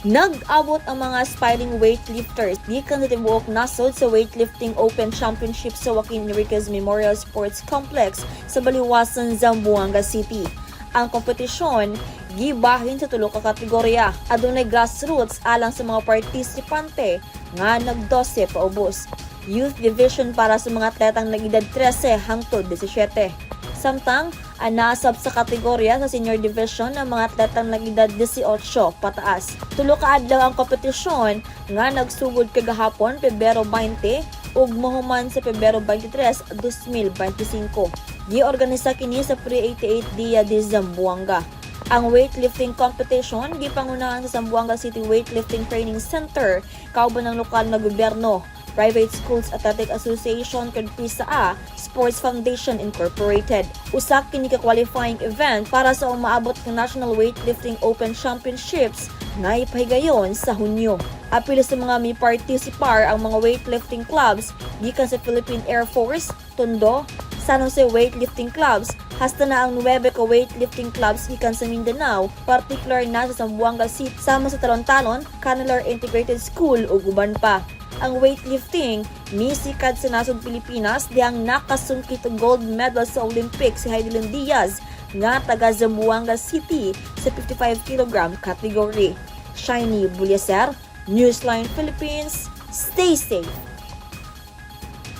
Nag-abot ang mga aspiring weightlifters gikan sa tibuok nasod sa Weightlifting Open Championship sa Joaquin Enriquez Memorial Sports Complex sa Baliwasan, Zamboanga City. Ang kompetisyon gibahin sa tulo ka kategorya. Adunay grassroots alang sa mga partisipante nga nag-12 paubos. Youth division para sa mga atletang nag-edad 13 hangtod 17. Samtang, anasab sa kategorya sa senior division ang mga atletang nag-edad 18 pataas. Tulo ka adlaw ang kompetisyon nga nagsugod kagahapon, Pebrero 20, ug mahuman sa Pebrero 23, 2025. Giorganisa kini sa Pre-88 Dia de Zamboanga. Ang weightlifting competition gipangunahan sa Zamboanga City Weightlifting Training Center kauban ng lokal na gobyerno, Private Schools Athletic Association kag PSAA Sports Foundation Incorporated. Usa kini ka qualifying event para sa umaabot ng National Weightlifting Open Championships nga ipahigayon sa Hunyo. Apil sa mga mi-participar ang mga weightlifting clubs gikan sa Philippine Air Force, Tondo, San Jose Weightlifting Clubs, hasta na ang 9 ka weightlifting clubs gikan sa Mindanao, particular na sa Zamboanga City, sama sa Talon-Talon, Canelar Integrated School ug uban pa. Ang weightlifting misikad sa nasod Pilipinas dihang nakasungkit og gold medal sa Olympics si Hidilyn Diaz nga taga Zamboanga City sa 55 kg category. Shiny Bulyaser, Newsline Philippines, stay safe.